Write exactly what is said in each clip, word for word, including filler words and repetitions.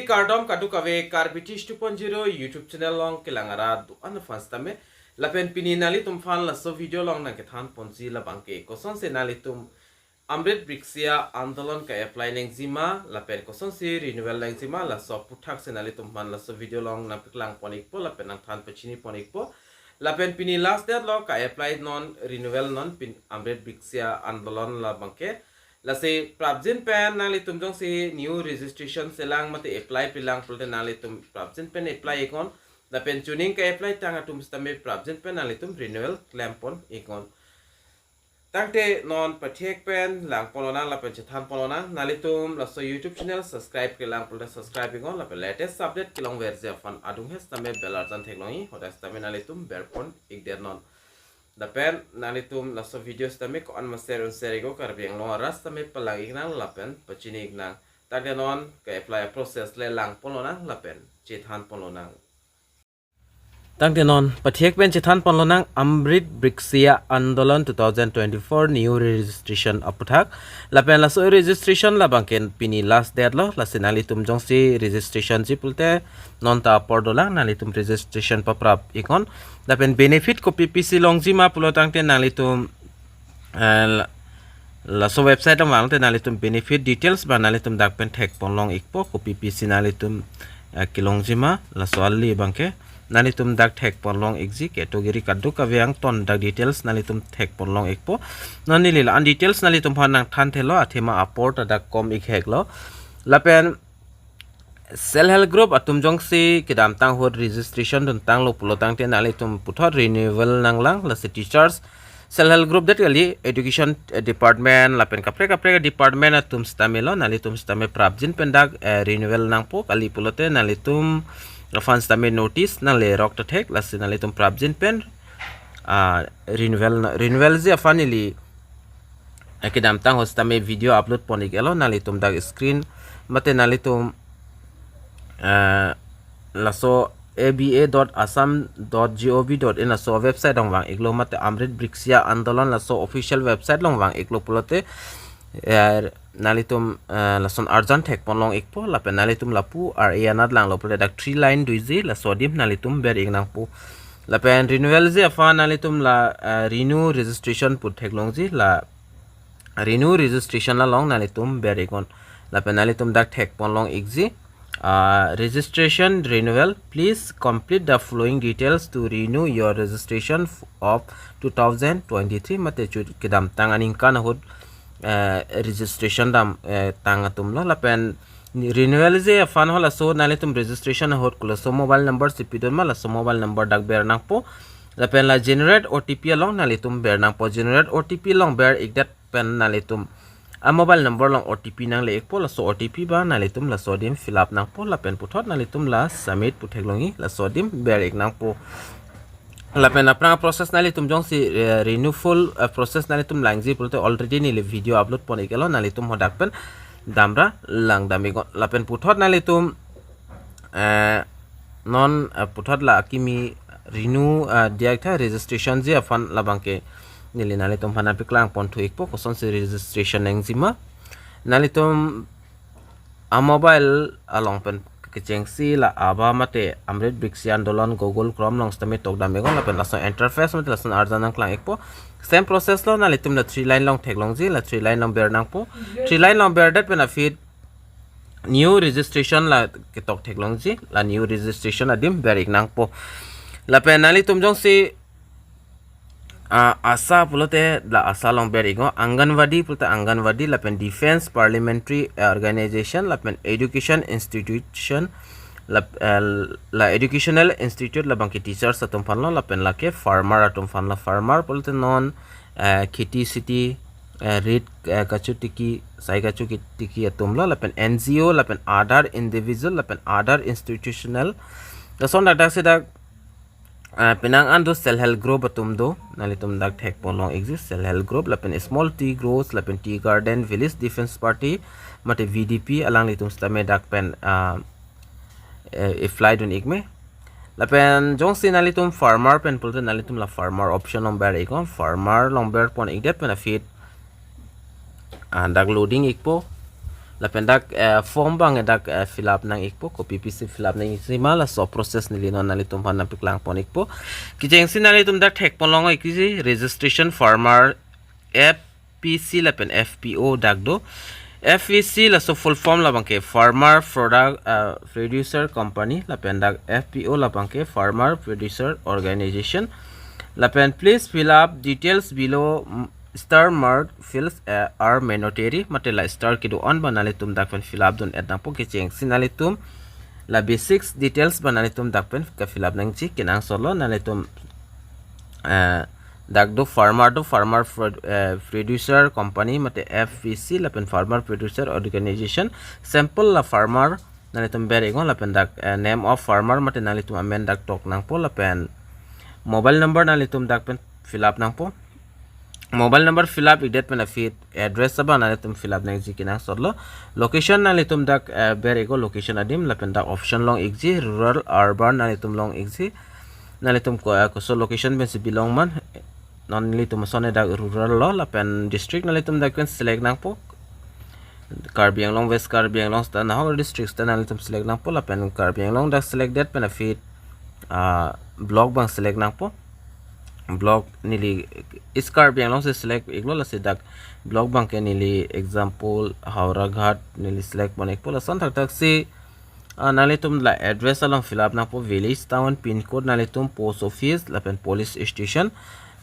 Kardom kadokave Karbi Tish two point zero YouTube channel along kelang arat do-an aphan sitame. Lapen pini nanglitum aphan laso video along nangkethan ponji labangke kosonsi nanglitum Amrit Brikshya Andolon ka-apply nangjima, lapen kosonsi renewal nangjima, laso aputhaksi nanglitum aphan laso video along nangpaklang pon ikpo, lapen nangthan pachini pon ikpo. Lapen pini last date lo ka-apply non renewal non pini Amrit Brikshya Andolon labangke. Lasi prapjin pen nanglitum jongsi new registration selang mate apply pilang pulote nanglitum prapjin pen apply iknon. Lapen chuning ka-apply tang atum sitame prapjin pen nanglitum renewal klem pon iknon. Tangte non pathek pen lang pon lonang lapen chethan pon lonang, nanglitum laso YouTube channel subscribe kelang pulote subscribe iknon, lapen latest update kelongverji aphan adung he sitame bell arjan theklongji, hadak sitame nanglitum ber pon ikdet non. Lapen nanglitum laso video sitame ko-an ma share un share iknon, Karbi Anglong arat sitame palang iknang lapen pachini iknang. Tangte non ka-apply process le lang pon lonang lapen chethan pon lonang. Tangte non pathek pen chethan pon lonang Amrit Brikshya Andolon two thousand twenty-four new registration aputhak. Lapen laso registration labangke pini last date lo, lasi nanglitum jongsi registration ji pulote non ta apor dolang, nanglitum registration paprap iknon. Lapen benefit kopi pisi longjima pulo tangte nanglitum, eh, la-, laso website along vangte nanglitum benefit details abang nanglitum dak pen thek pon long ikpo, kopi pisi nanglitum, eh, kelongjima laso ali abangke nanglitum dak thek pon long ikji, category kadokave angton dak details nanglitum thek pon long ikpo. Non neli la-an details nanglitum aphan nangthan thelo, athema apor ta dak kom ik hek lo. Lapen self help group atum jongsi kedamtang ahut registration dun tanglo pulo tangte nanglitum puthot renewal nanglang, lasi teachers self help group det kali, education, eh, department lapen kaprek kaprek department atum sitame lo, nanglitum sitame prapjin pen dak, eh, renewal nangpo, kali pulote nanglitum aphan sitame notice nangle rok ta thek, lasi nanglitum prapjin pen, ah, renewal na, renewal ji aphan neli, eh, kedamtang ahut sitame video upload pon ik-et lo, nanglitum dak screen mate nanglitum, eh, laso A B A dot assam dot gov dot in laso website along vang iklo mate Amrit Brikshya Andolon laso official website along vang iklo pulote, eh, nanglitum, eh, lason arjan thek pon long ikpo, lapen nanglitum lapu ar e anat langlo pulote dak three line doji, laso adim nanglitum ber ik nangpo. Lapen renewal ji aphan nanglitum la, eh, renew registration pu theklongji, la renew registration along nanglitum ber iknon. Lapen nanglitum dak thek pon long ikji, ah, registration renewal, please complete the following details to renew your registration f-, of two thousand twenty-three mate chu kedamtang aningkan ahut, eh, registration dam, eh, tang atum lo. Lapen renewal ji aphan halaso nanglitum registration ahut kolaso mobile number si pidun ma, laso mobile number dak ber nangpo. Lapen la generate O T P along nanglitum ber nangpo, generate O T P along ber ikdet pen nanglitum a mobile number along O T P nangle ikpo, laso O T P abang nanglitum laso adim fill up nangpo, lapen puthot nanglitum la submit pu theklongji, laso adim ber ik nangpo. Lapen aphrang process nanglitum jongsi, eh, renewal, eh, process nanglitum langji pulote already neli video upload pon ik-et lo, nanglitum hadak pen damra lang dam iknon. Lapen puthot nanglitum, eh, non, eh, puthot la akimi renew, eh, diak tha registration ji aphan labangke neli nanglitum aphan nangpaklang pon thu ikpo, kosonsi registration nangjima. Nanglitum a mobile along pen kechengsi la ABBA mate Amrit Brikshya Andolon Google Chrome along sitame tok dam iknon, lapen lason interface mate lason arjan nangklang ikpo. Same process lo, nanglitum la three line along theklongji, la three line along ber nangpo. Three line along berdet pen aphi new registration la ketok theklongji, la new registration adim ber ik nangpo. Lapen nanglitum jongsi, ah, ASHA pulote la ASHA along ber iknon, Anganwadi pulote Anganwadi, lapen defense, parliamentary, eh, organization, lapen education institution, lap-, eh, la educational institute labangke teachers atum aphan lo, lapen lake farmer atum aphan lo, farmer pulote non, eh, kheti siti, eh, rit, eh, kachotiki, sai kachotiki atum lo, lapen N G O, lapen other individual, lapen other institutional. Lason dak dak si dak, eh, penang an do self help group atum do, nanglitum dak thek pon long ikji self help group, lapen small tea grows, lapen tea garden, village defense party, mate V D P, alanglitum sitame dak pen, ah, eh, apply dun ik me. Lapen jongsi nanglitum farmer pen pulote nanglitum la farmer option along ber iknon, farmer along ber pon ikdet pen aphi, ah, dak loading ikpo. Lapen dak eh, form abang dak eh, fill up nang ikpo, kopi pisi fill up nang iksi ma, laso process neli non nanglitum aphan nangpaklang pon ikpo. Kechengsi nanglitum dak thek pon long ikji, registration farmer F P C lapen F P O dak do. F P C laso full form labang ke Farmer Product uh, Producer Company, lapen dak F P O labang ke Farmer Producer Organization. Lapen please fill up details below, mm, star mark fields uh, are mandatory, mate la star kedo-an abang nanglitum dak pen fill up dun-et nangpo. Kechengsi nanglitum la basics details abang nanglitum dak pen ke fill up nangji. Kenangsot lo nanglitum eh, dak do farmer do, Farmer Pro- eh, Producer Company mate F P C lapen Farmer Producer Organization, sample la farmer nanglitum ber iknon, lapen dak eh, name of farmer mate nanglitum amen dak tok nangpo, lapen mobile number nanglitum dak pen fill up nangpo. Mobile number fill up ikdet pen aphi address abang nanglitum fill up nangji. Kenangsot lo. Location nanglitum dak eh, ber iknon, location adim, lapen dak option long ikji, rural, urban nanglitum long ikji. Nanglitum ko eh, koso location pensi belong man, non nelitum ason dak rural lo. Lapen district nanglitum dak pen select nangpo. Karbi Anglong, West Karbi Anglong seta, nahok district seta nanglitum select nangpo, lapen Karbi Anglong dak select det pen aphi ah, block abang select nangpo. Block neli East Karbi Anglong si select iklo, lasi dak block abang ke neli example Howraghat neli select pon ikpo. Lason thakthak si ah, nanglitum la address along fill up nangpo, village, town, pin code nanglitum, post office lapen police station,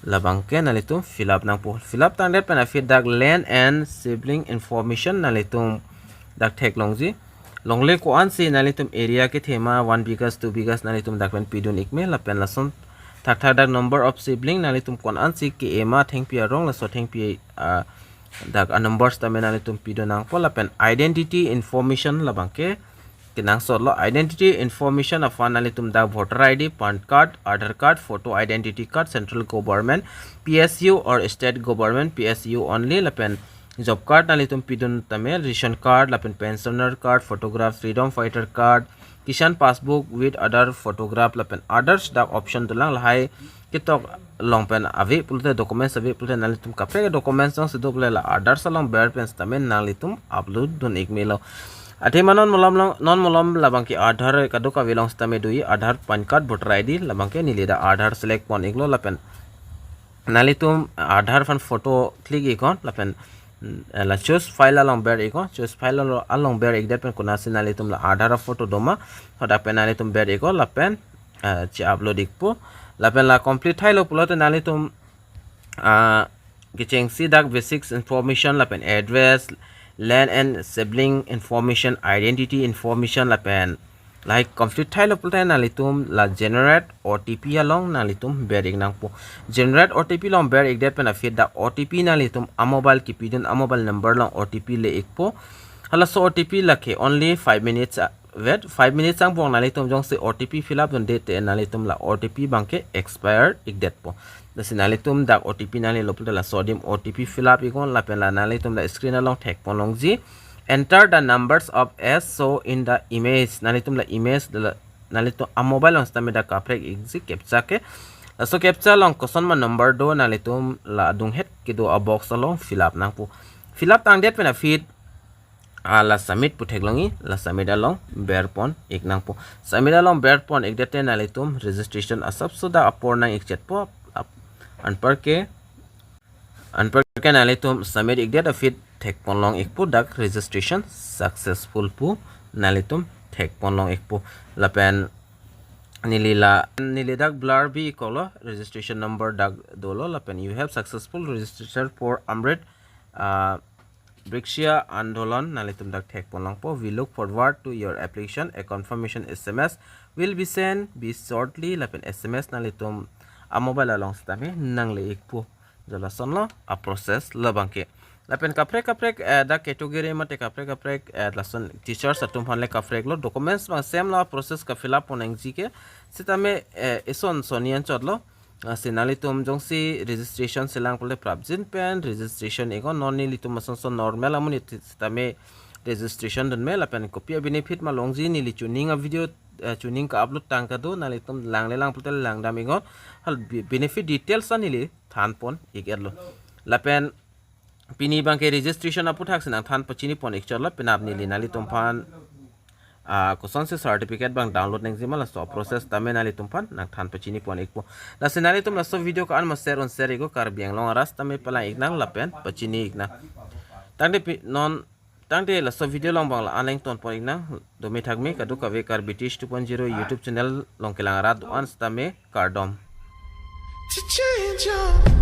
labang ke nanglitum fill up nangpo. Fill up tangdet pen aphi dak land and sibling information nanglitum dak theklongji. Longle ko-ansi nanglitum area kethe ma, one bighas, two bighas nanglitum dak pen pidun ikme, lapen lason thakthak dak number of sibling nanglitum ko-ansi ke-e ma, thengpi arong, laso thengpi ah, dak a number sitame nanglitum pidun nangpo, lapen identity information labang ke kenangsot lo. Identity information aphan nanglitum dak voter I D, PAN card, Aadhaar card, photo identity card, central government, P S U or state government P S U only, lapen job card nanglitum pidun tame, ration card lapen pensioner card, photograph, freedom fighter card, Kisan passbook with other photograph lapen others dak option dolang. Lahai ketok along pen ave pulote, documents ave pulote, nanglitum kaprek documents jongsi do pulote la others along ber pen sitame nanglitum upload dun ikmelo. Athema non malom long, non malom labang ke Aadhaar kadokave along sitame do-i, Aadhaar, PAN card, voter I D, labang ke neli dak Aadhaar select pon iklo, lapen nanglitum Aadhaar aphan photo click iknon, lapen mm, la choose file along ber iknon. Choose file along, along ber ikdet pen konatsi nanglitum la Aadhaar photo do ma, hadak pen nanglitum ber iknon, lapen ah, che-upload ikpo. Lapen la complete thailo pulote nanglitum ah, kechengsi dak basics information lapen address, land and sibling information, identity information, lapen lahai complete thailo pulote nanglitum la generate O T P along nanglitum ber ik nangpo. Generate O T P along ber ikdet pen aphi dak O T P nanglitum a mobile kepidun a mobile number along O T P le ikpo. Halaso O T P lake only five minutes ah, wait, five minutes angbong nanglitum jongsi O T P fill up dunde te nanglitum la O T P abang ke expire ikdetpo. Lasi nanglitum dak O T P nanglilo pulote laso adim O T P fill up iknon, lapen la nanglitum la screen along thek pon longji. Enter the numbers of as shown in the image. Nanglitum la image la, nanglitum a mobile along sitame dak kaprek ikji captcha ke. Laso captcha along koson ma number do nanglitum la adunghet kedo a box along fill up nangpo. Fill up tangdet pen aphi ah, la submit pu theklongji, la submit along ber pon ik nangpo. Submit along ber pon ikdet te nanglitum registration asapso dak apor nang ikchetpo. Ap-, anparke, anparke nanglitum submit ikdet aphi thek pon long ikpo, dak registration successful pu nanglitum thek pon long ikpo. Lapen neli la, neli dak blur bi iklo, registration number dak dolo, lapen you have successful registered for Amrit ah, Brikshya Andolon nanglitum dak thek pon longpo. We look forward to your application. A confirmation S M S will be sent be shortly. Lapen S M S nanglitum a mobile along sitame nangle ikpo. Jo lason lo a process labang ke. Lapen kaprek kaprek eh, dak category mate kaprek kaprek eh, lason teachers atum aphan le kaprek lo, documents abang same lo, a process ka fill up pon nangji ke. Sitame eh, ison soni anchot lo. Ah, si nanglitum jongsi registration selang pulote prapjin pen registration iknon, non nelitum asonson normal amonit sitame registration dunme, lapen kopi a benefit ma longji neli chuning a video eh, chuning ka upload tangka do, nanglitum langle lang pulote langdam iknon. Hal be-, benefit details an neli than pon ik-et lo. Lapen Pini abangke registration aputhaksi nangthan pachini pon ik chotlo, penap neli nanglitum aphan ah, kosonsi certificate abang download nangji ma laso process tame nanglitum aphan nangthan pachini pon ikpo. Lasi nanglitum laso video ko-an ma share un share iknon, Karbi Anglong arat tame palang iknang lapen pachini iknang. Tangte pi-, non, tangte laso video along abang la-an le ington pon iknang. Dome thakme kadokave Karbi Teach two point zero YouTube channel along kelang arat do-an sitame kardom. To change your